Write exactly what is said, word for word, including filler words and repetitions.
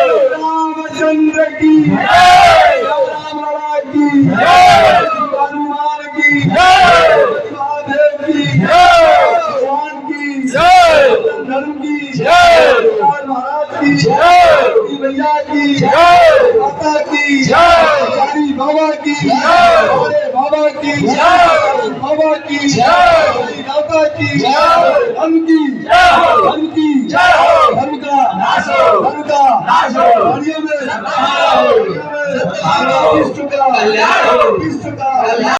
रामचंद्र की जय, राम लला की जय, हनुमान की जय, महादेव की जय, भगवान की जय, धर्म की जय, महाराज की जय, मैया की जय, माता की जय, हरि बाबा की जय, हरे बाबा की जय, बाबा की जय, दाता की जय, धन की जय हो, धन की जय हो, धन का नाश हो, धन का नाश हो, गाड़ियों में सत्ता हो, गाड़ियों में सत्ता हो, विश्व का कल्याण हो, विश्व का कल्याण